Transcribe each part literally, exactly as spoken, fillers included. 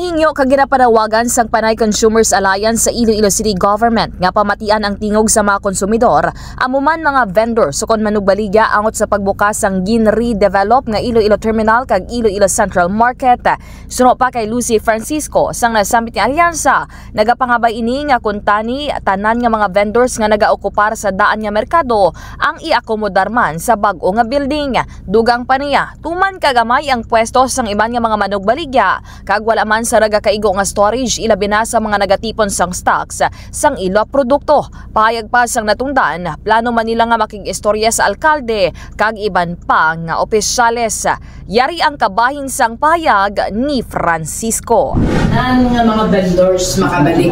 Hingyo kag ginapanawagan sang Panay Consumers Alliance sa Iloilo City Government nga pamatian ang tingog sa mga konsumidor, amo man mga vendors ukon manugbaligya angot sa pagbukas sang gin-redevelop nga Iloilo Terminal kag Iloilo Central Market. Suno pa kay Lucy Francisco sang nasambit nga alyansa, nagapangabay ini nga kuntani tanan nga mga vendors nga nagaokupar sa daan nga merkado ang iakomodar man sa bag-o nga building. Dugang pa niya, tuman kagamay ang pwesto sang iban nga mga manugbaligya, kag wala man sa nagakaigo nga storage, ilabi na sa mga nagatipon sang stocks sang ila produkto. Pahayag pa sang natungdan, plano man nila nga makig-istorya sa alkalde kag iban pa nga opisyales. Yari ang kabahin sang pahayag ni Francisco. Nan nga mga vendors makabalik.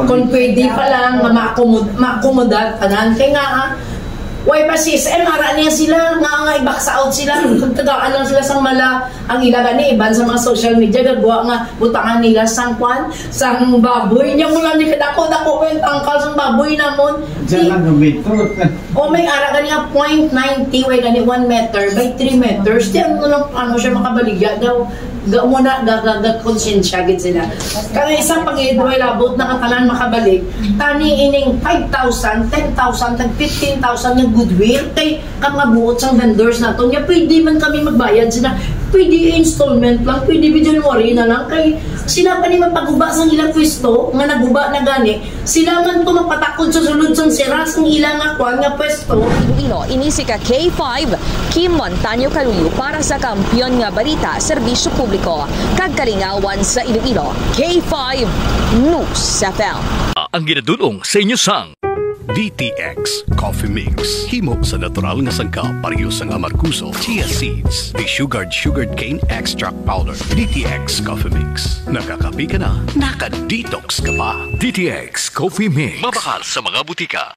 Kung pwede pa lang nga ma-accommod-, ma-accommodate tanan. Kay nga, ah, why ba si S M ara niya sila? Nga, nga i-box out sila. Kung tagaan lang sila sang mala, ang ila gani, iban sa mga social media, gagwa nga butangan nila sang kwan, sang baboy. Niya mo lang ni kadako-dako ko yung tangkal sang baboy namon. Diyan lang gamiton. O may ara gani nga point ninety, way gani one meter by three meters. Di ano lang, ano siya makabaligya daw. Ga, muna, ga, ga, ga, konsensya gid sila. Kaya isa pag way labot na katanan makabalik, tani ining five thousand, ten thousand, tag fifteen thousand nga goodwill kay ang mga buot sang vendors nato. Nga pwede man kami magbayad sila. Pwede installment lang, pwede bi January na lang. Kay sila pa ni magpaguba sang ilang pwesto, nga naguba na gani. Sila man to mapatakod sa sulod sang sira sang ila nga kwan nga pwesto. Iloilo, ini si ka K five, Kim Montaño Caluyo para sa Kampiyon nga Balita, Serbisyo Publiko, kag Kalingawan sa Iloilo, K five News F M. Ang ginadulong sa inyo sang D T X Coffee Mix. Himo sa natural nga sangkap, pareho sang amargoso, chia seeds, desugared sugarcane extract powder. D T X Coffee Mix. Nakakape ka na, naka-detox ka pa. D T X Coffee Mix. Mabakal sa mga butika.